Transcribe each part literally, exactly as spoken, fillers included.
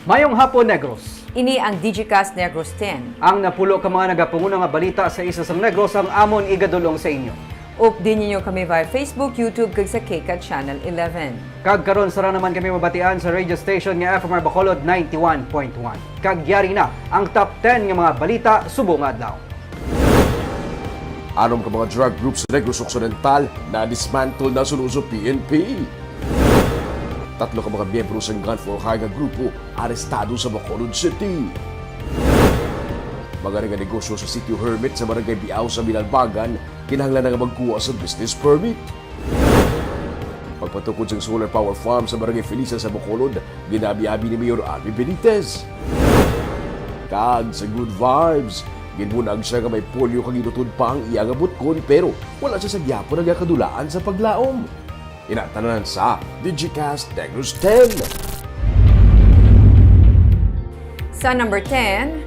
Mayong hapon, Negros. Ini ang Digicast Negros ten. Ang napulo ka mga nagapanguna nga balita sa isa sang Negros ang amon igadulong sa inyo. Updi ninyo kami via Facebook, YouTube, kag sa KCAT Channel eleven. Kag karon, sarang naman kami mabatian sa radio station nga F M R Bacolod ninety-one point one. Kag yari na ang top ten nga mga balita subong nga adlaw. Anom ka mga drug group sa Negros Occidental na-dismantle na suno sa P N P. Tatlo ka mga miyembro sang gun for hire nga grupo arestado sa Bacolod City. Mga nga negosyo sa Sitio Hermit sa Barangay Biao sa Binalbagan kinahanglan na nga magkuha sa business permit. Pagpatukod sang solar power farm sa Barangay Felisa sa Bacolod, ginabi-abi ni Mayor Abby Benitez. Kag sa Good Vibes, ginbunag siya nga may polio kag ginutod pa ang iya nga butkon, pero wala siya sa gihapon nagakadulaan sa paglaom. Ina tanan sa Digicast Negros ten. Sa number ten,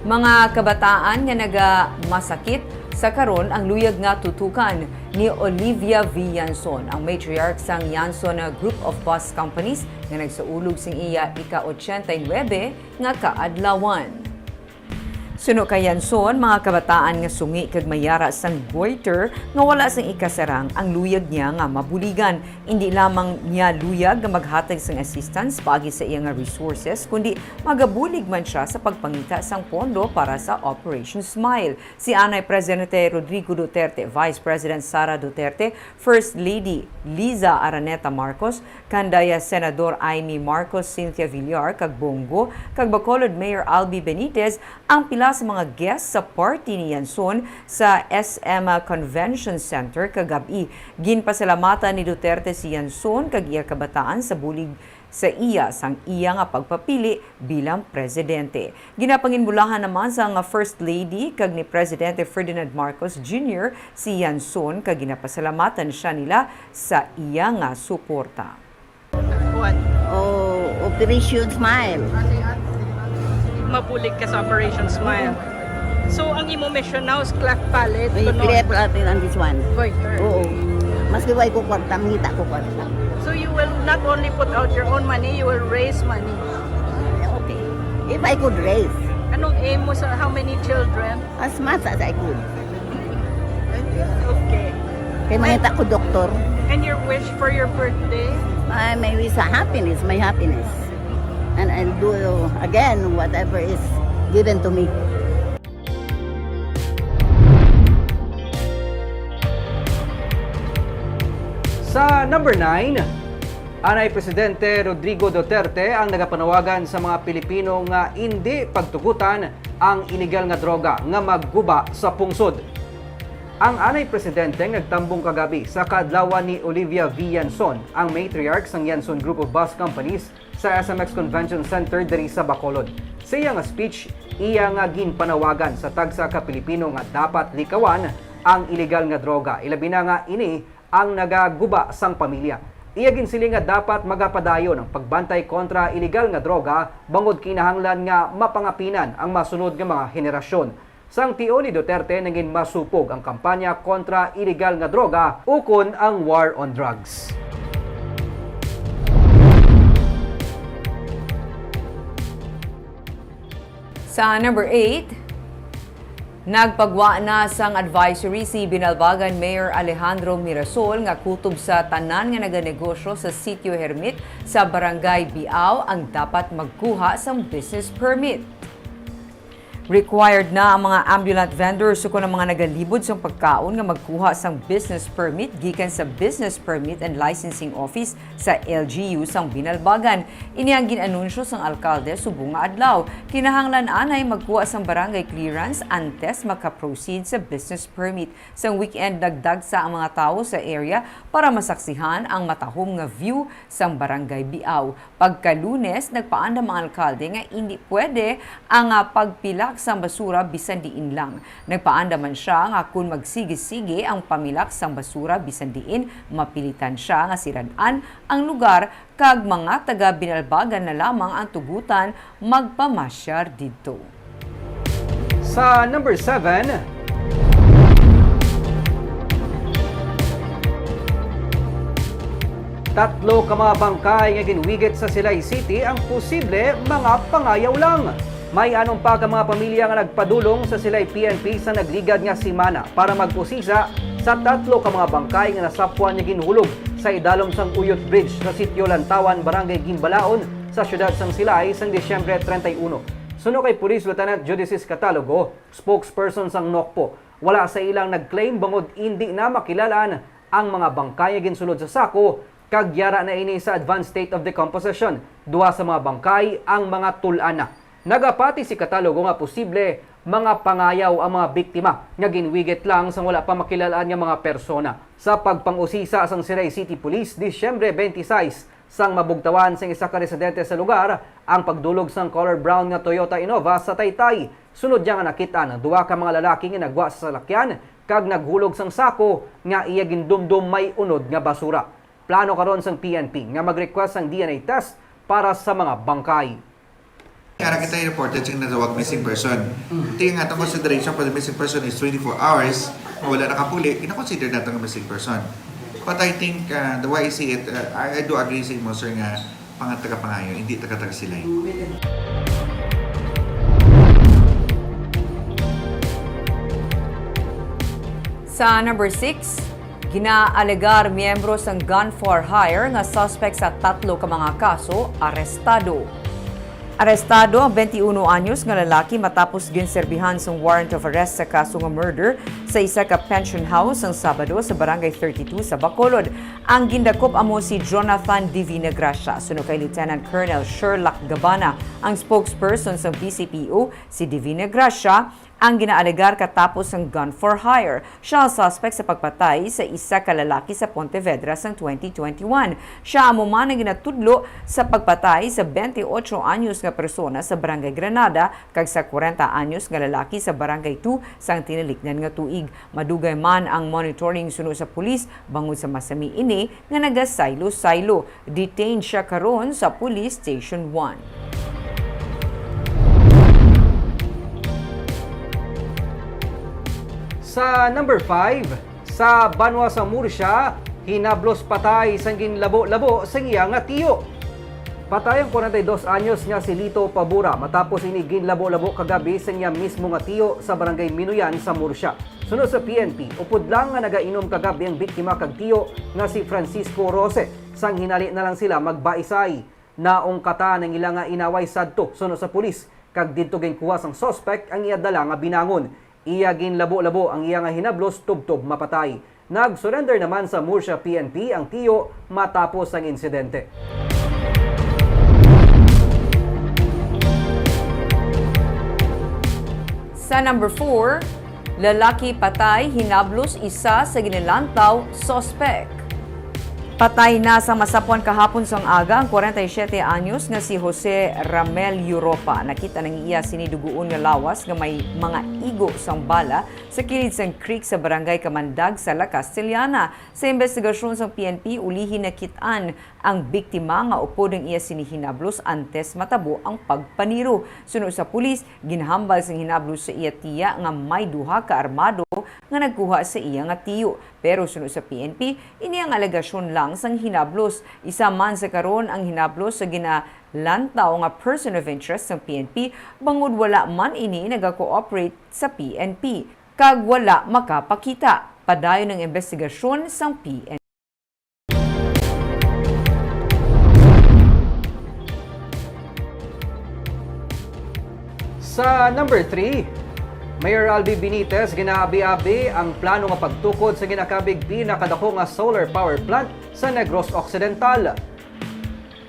mga kabataan nga nagamasakit sa karon ang luyag nga tutukan ni Olivia V. Yanson, ang matriarch sang Yanson Group of Bus Companies, nga nagsaulog sing iya ika-ochenta y nuebe nga kaadlawan. Suno kay Yanson, mga kabataan nga sungi kag may yara sang goiter nga wala sing ikasarang ang luyag niya nga mabuligan. Indi lamang niya luyag nga maghatag sang assistance paagi sa iya nga resources, kundi magabulig man sia sa pagpangita sang pondo para sa Operation Smile. Si Anay Presidente Rodrigo Duterte, Vice President Sara Duterte, First Lady Liza Araneta Marcos, Kandaya Senador Imee Marcos, Cynthia Villar, kag Bong Go, kag Bacolod Mayor Albi Benitez ang pila sa mga guests sa party ni Yanson sa S M Convention Center kagab-i. Ginpasalamatan ni Duterte si Yanson kag iya kabataan sa bulig sa iya sang iya nga pagpapili bilang presidente. Ginapanginbulahan naman sang First Lady kag ni Presidente Ferdinand Marcos Junior si Yanson kag ginapasalamatan siya nila sa iya nga suporta. What? Oh, Operation Smile. Mabulig ka sa Operation Smile. So, ang imo mission now is cleft palate, May no? Cleft palate on this one. Goiter. Oo. Maski way ko kwarta, mangita ko kwarta. So, you will not only put out your own money, you will raise money. Okay. If I could raise. Anong aim mo sa how many children? As much as I could. Okay. Kay mangita ko doktor. And your wish for your birthday? Ay, my wish sa happiness, my happiness. And I'll do again whatever is given to me. Sa number nine, Anay Presidente Rodrigo Duterte ang nagapanawagan sa mga Pilipino nga indi pagtugutan ang iligal nga droga nga magguba sa pungsod. Ang Anay Presidente nagtambong kagabi sa kaadlawan ni Olivia V. Yanson, ang matriarch sang Yanson Group of Bus Companies, sa S M X Convention Center diri sa Bacolod. Sa iya nga speech, iya nga ginpanawagan sa tagsa ka Pilipino nga dapat likawan ang iligal nga droga, ilabi na nga ini ang nagaguba sang pamilya. Iya ginsiling nga dapat magapadayon ang pagbantay kontra iligal nga droga, bangod kinahanglan nga mapangapinan ang masunod nga mga henerasyon. Sang tion ni Duterte, nangin masupog ang kampanya kontra iligal nga droga ukon ang war on drugs. Sa number eight, nagpagwa na sang advisory si Binalbagan Mayor Alejandro Mirasol nga kutob sa tanan nga naganegosyo sa Sitio Hermit sa Barangay Biao ang dapat magkuha sang business permit. Required na ang mga ambulant vendors ukon ang mga nagalibod sang pagkaon nga magkuha sang business permit gikan sa Business Permit and Licensing Office sa L G U sang Binalbagan. Ini ang gin-anunsyo sang alkalde subong nga adlaw. Kinahanglan anay magkuha sang barangay clearance antes maka-proceed sa business permit. Sang weekend, nagdagsa ang mga tawo sa area para masaksihan ang matahom nga view sang Barangay Biao. Pagka Lunes, nagpaandam ang alkalde nga indi pwede ang, ah, pagpilak sang basura bisan diin lang. Nagpaandam man sia nga kon magsigi-sige ang pamilak sang basura bisan diin, mapilitan sia nga sirad-an ang lugar kag mga taga Binalbagan na lamang ang tugutan magpamasyar didto. Sa number seven, Tatlo ka mga bangkay nga ginwigit sa Silay City ang posible mga pangayaw lang. May anom pa ka mga pamilya nga nagpadulong sa Silay P N P sa nagligad nga semana para mag-usisa sa tatlo ka mga bangkay nga nasapwan nga ginhulog sa idalom sang Uyot Bridge sa Sitio Lantawan, Barangay Gimbalaon, sa siyudad sang Silay sang Disyembre treinta y uno. Suno kay Police Lieutenant Judicis Catalogo, spokesperson sang NOCPO, wala sa ilang nag-claim bangod indi na makilal-an ang mga bangkay nga ginsulod sa sako, kag yara na ini sa advanced state of decomposition. Duha sa mga bangkay ang mga tul-an na. Nagapati si Catalogo nga posible mga pangayaw ang mga biktima nga ginwigit lang sang wala pa makilal-an nga mga persona. Sa pagpang-usisa sang Silay City Police, Disyembre twenty-six, sang mabugtawan sang isa ka residente sa lugar ang pagdulog sang color brown nga Toyota Innova sa Taytay. Sunod niya nga nakit-an ang duha ka mga lalaki nga nagwa sa salakyan kag naghulog sang sako nga iya gindumdom may unod nga basura. Plano karon sang P N P nga mag-request sang D N A test para sa mga bangkay. Kara kita reported sing natawag missing person. Tingin nga itong consideration for the missing person is twenty-four hours, nga wala nakapuli, gina-consider nato nga missing person. But I think, uh, the way I see it, uh, I, I do agree sa imo, sir, nga pang taga-Pangayo, hindi taga-taga Silay. Sa number six, ginaalegar miyembro sang Gun for Hire nga suspect sa tatlo ka mga kaso, arestado. Arestado ang twenty-uno anyos nga lalaki matapos ginserbihan sang warrant of arrest sa kaso nga murder sa isa ka pension house sang Sabado sa Barangay thirty-two sa Bacolod. Ang gindakop amo si Jonathan Divina Gracia. Suno kay Lieutenant Colonel Sherlock Gabana, ang spokesperson sang P C P O, si Divina Gracia ang ginaalegar katapos sang gun for hire. Siya ang suspect sa pagpatay sa isa ka lalaki sa Pontevedra sang twenty twenty-one. Siya amo man ang ginatudlo sa pagpatay sa twenty-eight anyos nga persona sa Barangay Granada kag sa kwarenta anyos nga lalaki sa Barangay two sang tinalikdan nga tuig. Madugay man ang monitoring suno sa pulis bangod sa masami ini nga nagasaylo-saylo. Detained siya karon sa Police Station one. Sa number five, sa banwa sa Murcia, hinablos patay sang ginlabo-labo sang iya nga tiyo. Patay ang kwarenta y dos anyos nga si Lito Pabura matapos ini ginlabo-labo kagabi sang iya mismo nga tiyo sa Barangay Minuyan sa Murcia. Suno sa P N P, upod lang nga nagainom kagabi ang biktima kag tiyo nga si Francisco Rose, sang hinali na lang sila magbaisay. Naungkatan ang ila nga inaway sadto, suno sa pulis, kag didto ginkuha sang suspek ang iya dala nga binangon. Iya ginlabo-labo ang iya nga hinablos tubtob mapatay. Nag-surrender naman sa Murcia P N P ang tiyo matapos ang insidente. Sa number four, lalaki patay, hinablos isa sa ginalantaw suspek. Patay na sa masapwan kahapon sang aga ang kwarenta y siyete anyos nga si Jose Ramel Europa. Nakita ang iya sini dugoon nga lawas nga may mga igo sang bala sa kilid sang creek sa Barangay Kamandag sa La Castellana. Sa investigasyon sang P N P, ulihi nakit-an ang biktima nga upod ang iya sini hinablos antes matabo ang pagpaniro. Suno sa pulis, ginhambal sang hinablos sa iya tiya nga may duha ka armado nga nagkuha sa iya nga tiyo. Pero suno sa P N P, ini ang alegasyon lang sang hinablos. Isa man sa karon ang hinablos sa ginalantaw nga person of interest sang P N P, bangod wala man ini naga-cooperate sa P N P kag wala makapakita. Padayon ang investigasyon sang P N P. Sa number three, Mayor Albi Benitez ginaabi-abi ang plano nga pagtukod sa ginakabig pinakadako nga solar power plant sa Negros Occidental.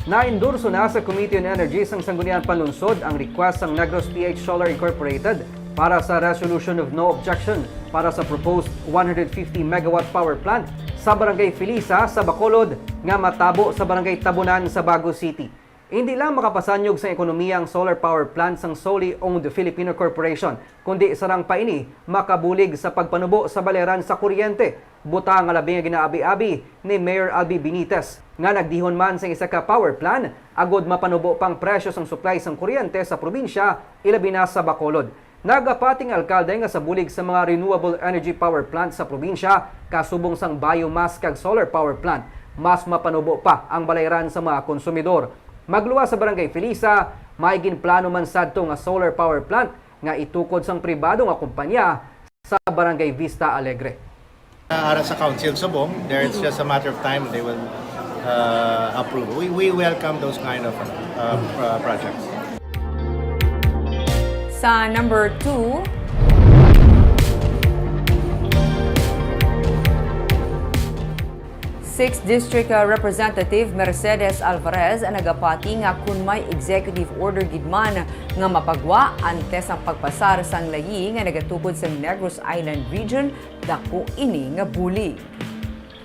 Naendorso na sa Committee on Energy sang Sangguniang Panlungsod ang request sang Negros P H Solar Incorporated para sa Resolution of No Objection para sa proposed one hundred fifty megawatt power plant sa Barangay Felisa sa Bacolod nga matabo sa Barangay Tabonan sa Bago City. Indi lang makapasanyog sang ekonomiya ang solar power plant sang solely owned Filipino corporation, kundi sarang pa ini makabulig sa pagpanubo sa baleran sa kuryente, butang nga labi nga ginaabi-abi ni Mayor Albi Benitez, nga nagdihon man sang isa ka power plant agod mapanubo pang presyo sang supply sang kuryente sa probinsya, ilabi na sa Bacolod. Nagapati ang alkalde nga sa bulig sa mga renewable energy power plant sa probinsya, kasubong sang biomass kag solar power plant, Mas mapanubo pa ang balayran sa mga konsumidor. Magluwas sa Barangay Felisa, may ginplano man sadto nga solar power plant nga itukod sang pribado nga kumpanya sa Barangay Vista Alegre. Ara sa Council Subong, there it's just a matter of time they will uh, approve. We, we welcome those kind of uh, uh, projects. Sa number two, Sixth District uh, Representative Mercedes Alvarez ang nagapati nga kun may executive order gid man nga mapagwa antes ang pagpasar sang layi nga nagatukod sa Negros Island Region, dako ini nga bulig.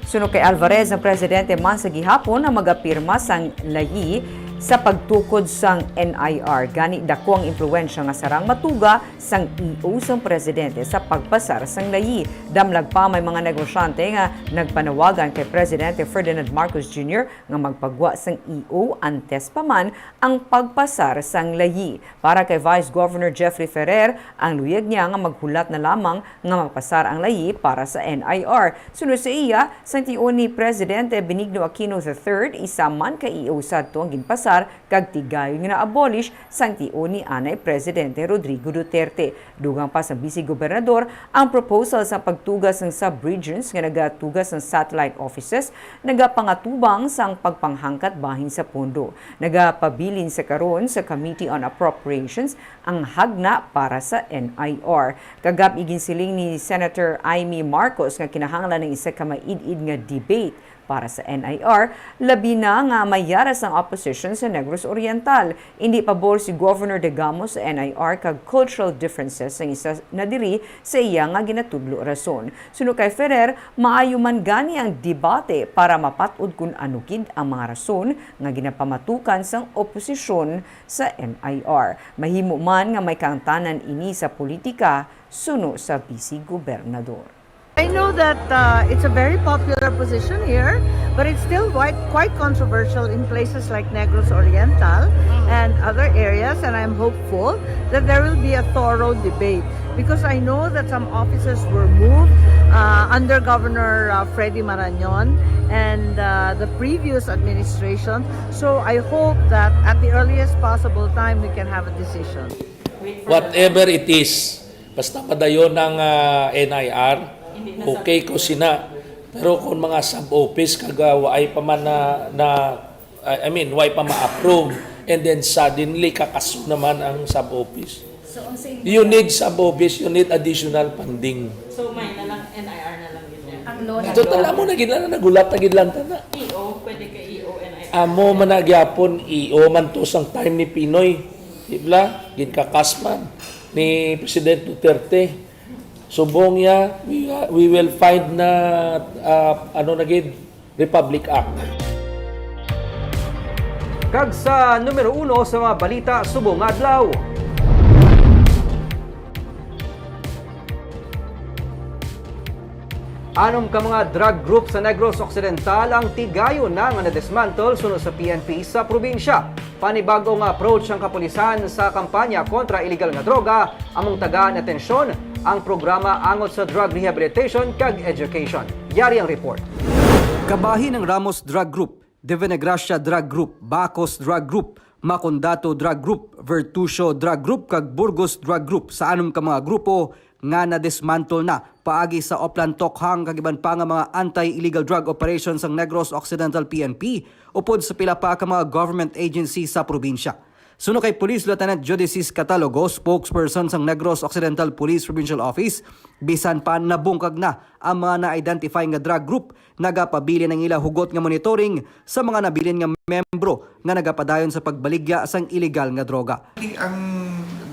Suno kay Alvarez, ang presidente man sa gihapon ang magapirma sang layi sa pagtukod sang N I R. Gani dako ang impluwensya nga sarang matuga sang E O sang presidente sa pagpasar sang layi. Damlag pa may mga negosyante nga nagpanawagan kay Presidente Ferdinand Marcos Junior nga magpagwa sang E O antes pa man ang pagpasar sang layi. Para kay Vice Governor Jeffrey Ferrer, ang luyag niya nga maghulat na lamang nga mapasar ang layi para sa N I R. Suno sa iya, sang tion ni Presidente Benigno Aquino the third, isa man ka E O sadto ang ginpasar kag tigayon nga na-abolish sang tion ni anay Presidente Rodrigo Duterte. Dugang pa sang Vice Gobernador, ang proposal sa pagtuga sang sub-regions nga nagatuga sang satellite offices nagapangatubang sang pagpanghangkat bahin sa pondo. Nagapabilin sa karon sa Committee on Appropriations ang hagna para sa N I R. Kagab-i ginsiling ni Senator Imee Marcos nga kinahanglan ang isa ka maid-id nga debate para sa N I R, labi na nga may yara sang opposition sa Negros Oriental. Indi pabor si Governor Degamo sa N I R kag cultural differences sang isa na diri sa iya nga ginatudlo rason. Suno kay Ferrer, maayo man gani ang debate para mapat-od kun ano gid ang mga rason nga ginapamatukan sang oposisyon sa N I R. Mahimo man nga may kaangtanan ini sa politika, suno sa Vice Gobernador. I know that uh, it's a very popular position here, but it's still quite, quite controversial in places like Negros Oriental and other areas, and I'm hopeful that there will be a thorough debate because I know that some officers were moved uh, under Governor uh, Freddy Marañon and uh, the previous administration. So I hope that at the earliest possible time we can have a decision. Whatever it is, basta padayon ang ah, N I R, okay ko sina. Pero kung mga sub-office, kag ah, waay pa man na, na, I mean, waay pa ma-approve, and then suddenly, kakaso naman ang sub-office. You need sub-office, you need additional funding. So may na lang, N I R na lang yun. Ang law na Ito tala mo na gid lang, nagulat na gid lang tana. E O, pwede ka E O, N I R. Amo man na gyapon, E O man to sang time ni Pinoy. Di ba? Ginkakasman ni President Duterte. Subong niya, we, uh, we will find na, uh, ano na gid, Republic Act. Kag sa numero uno sa mga balita subong nga adlaw. Anom ka mga drug group sa Negros Occidental ang tigayon na nga na-dismantle suno sa P N P sa probinsya. Panibag-o nga approach ang kapulisan sa kampanya kontra iligal nga droga, among tagaan atensyon ang programa angot sa drug rehabilitation kag education. Yari ang report. Kabahin ang Ramos Drug Group, Divinagracia Drug Group, Bacos Drug Group, Macondato Drug Group, Vertucio Drug Group, kag Burgos Drug Group sa anom ka mga grupo nga na-dismantle na paagi sa Oplan Tokhang kag iban pa nga mga anti-illegal drug operations sang Negros Occidental P N P upod sa pila pa ka mga government agency sa probinsya. Suno kay Police Lieutenant Judicis Catalogo, spokesperson sang Negros Occidental Police Provincial Office, bisan pa nabungkag na ang mga na-identify nga drug group, nagapabilin ang ila hugot nga monitoring sa mga nabilin nga membro nga nagapadayon sa pagbaligya sang iligal nga droga. Ang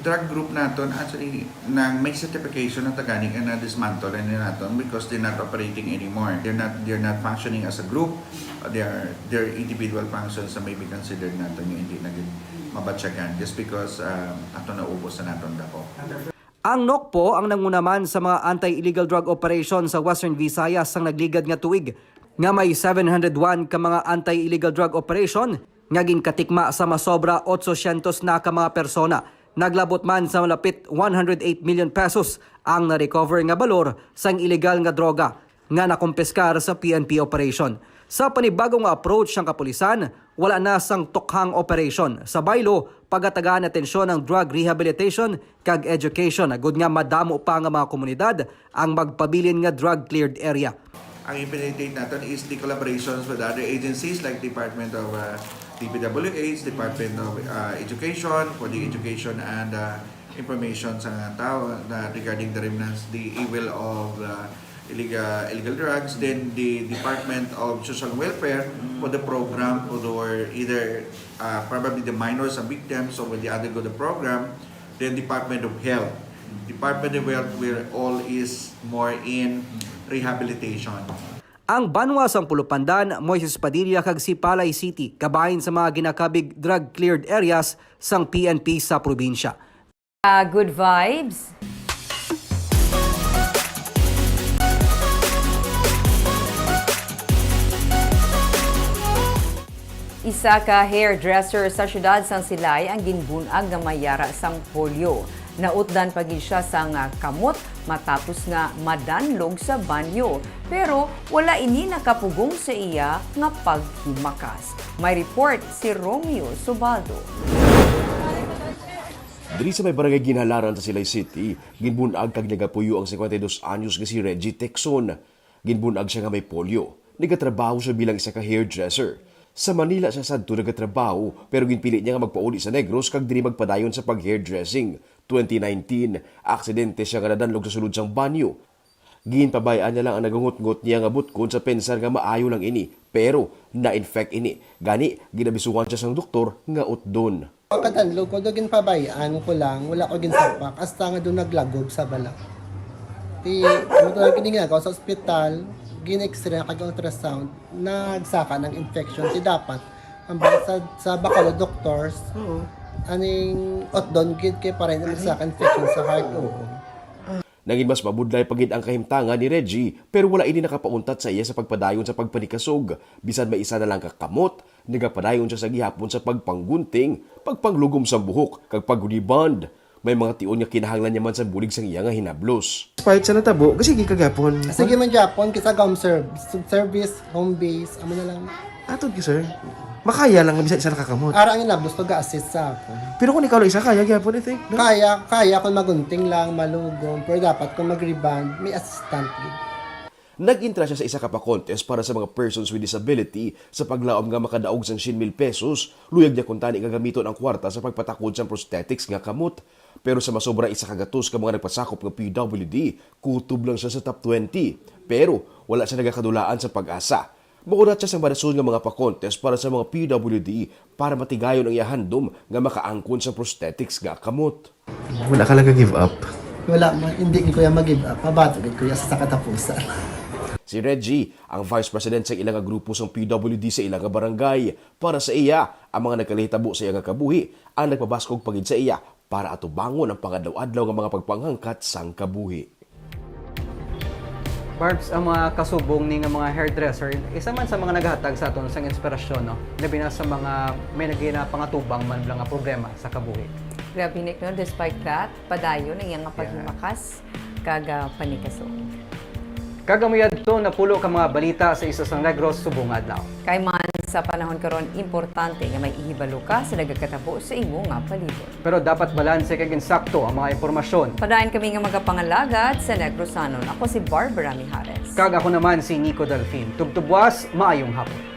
drug group naton actually nang may certification na tagani nga na-dismantle na naton because they're not operating anymore. They're not they're not functioning as a group. They are they're individual functions na may be considered naton nga hindi na gid mabatyagan just because um, ato naubos sa naton dako. Ang NOCPO ang nanguna man sa mga anti-illegal drug operation sa Western Visayas sang nagligad nga tuig, nga may seven hundred one ka mga anti-illegal drug operation nga ginkatikma sa masobra otsosyentos na ka mga persona. Naglabot man sa malapit one hundred eight million pesos ang na-recover nga balor sang iligal nga droga nga nakumpiskar sa P N P operation. Sa panibago nga approach sang kapulisan, wala na sang tukhang operation. Sa baylo, pagatagaan atensyon ang drug rehabilitation kag education, agud nga madamo pa nga mga komunidad ang magpabilin nga drug-cleared area. Ang i-facilitate natin is the collaborations with other agencies like Department of uh, D P W H, Department of uh, Education for the education and uh, information sa mga tao na regarding the remnants, the evil of uh, illegal, illegal drugs, then the Department of Social Welfare for the program for the, either uh, probably the minors and victims who will undergo the program, then Department of Health. Department of Health will all is more in rehabilitation. Ang banwa sang Pulupandan, Moises Padilla kag Sipalay City kabahin sa mga ginakabig drug-cleared areas sang P N P sa probinsya. Ah, good vibes. Isa ka hairdresser sa siyudad sang Silay ang ginbun-ag nga may yara sang polio. Nautdan pa gid siya sang, ah, kamot matapos nga madanlog sa banyo, pero wala ini nakapugong sa iya nga paghimakas. May report si Romeo Subaldo. Diri sa may barangay Ginhalaran sa Silay City, ginbun-ag kag nagapuyo ang singkwenta y dos anyos nga si Reggie Tecson. Ginbun-ag siya nga may polio. Nagatrabaho siya bilang isa ka hairdresser. Sa Manila siya sadto nagatrabaho, pero ginpili niya nga magpauli sa Negros kag diri magpadayon sa pag-hairdressing. Twenty nineteen, aksidente siya nga nadanlog sa sulod sang banyo. Ginpabay-an niya lang ang nagangutngot niya nga butkon sa pensar nga maayo lang ini, pero na-infect ini. Gani, ginabisuhan siya sang doktor nga utdon. Pagkadanlog ko, do ginpabay-an ko lang, wala ko ginsapak, hasta nga do naglagob sa balak. Ti, amo to lang gini ginagawa sa ospital, gin-x-ray kag ultrasound, nagsaka ng infection. Ti dapat, ang sa, sa Bacolod doctors, aning utdon gid kay para hindi magsaka infection sa heart, oo. Nangin mas mabudlay pa gid ang kahimtangan ni Reggie, pero wala ini nakapauntat sa iya sa pagpadayon sa pagpanikasog. Bisan may isa na lang ka kamot, nagapadayon siya sa gihapon sa pagpanggunting, pagpanglugom sa buhok, kag pag-rebond. May mga tion nga kinahanglan niya man sa bulig sang iya nga hinablos. Despite sa natabo, sige ka gyapon. Sige man gyapon, kisa gam serv-, service, home base, amo na lang. Atod ka, sir. Makaya lang nga bisan isa na ka kamot. Ara ang inablos pag-assist sa akon. Pero kung ikaw lang isa, kaya gyapon, I think, no? Kaya, kaya kung magunting lang, malugom, pero dapat kung mag-rebond, may assistant gid. Nag-entra siya sa isa ka pa-contest para sa mga persons with disability sa paglaom nga makadaog sang syen mil pesos. Luyag niya kuntani nga gamiton ang kwarta sa pagpatakod sang prosthetics nga kamot. Pero sa masobra isa ka gatos ka mga nagpasakop nga P W D, kutob lang siya sa top twenty. Pero wala siya nagakadulaan sa pag-asa. Mahulat siya sang barason nga mga pa-contest para sa mga P W D para matigayon ang iya handom nga makaangkon sang prosthetics nga kamot. Wala ka lang ka-give up? Wala, ma- hindi ko yan mag-give up. Mabato gid ko yan sa katapusan. Si Reggie, ang vice president sa ila nga grupo sang P W D sa ila nga barangay. Para sa iya, ang mga nagkahitabo sa iya nga kabuhi ang nagpabaskog pa gid sa iya para atubangon ang pangadlaw-adlaw nga mga pagpanghangkat sang kabuhi. Barbs, ang mga kasubong ni nga mga hairdresser, isa man sa mga naghatag sa aton sang inspirasyon, no? Labi na sa mga may naginapangatubang man lang nga problema sa kabuhi. Grabe, Nick, no? Despite that, padayon ang iyang nga paghimakas kag, ah, panikasog. Kag amo yadto napulo ka mga balita sa Isla sang Negros subong nga adlaw. Kay man sa panahon karon, importante nga may ihibalo ka sa nagakatabo sa imo nga palibot. Pero dapat balanse kag insakto ang mga impormasyon. Padayon kami nga magapangalagad sa Negrosanon. Ako si Barbara Mijares. Kag ako naman si Nico Delfin. Tubtubwas, maayong hapon.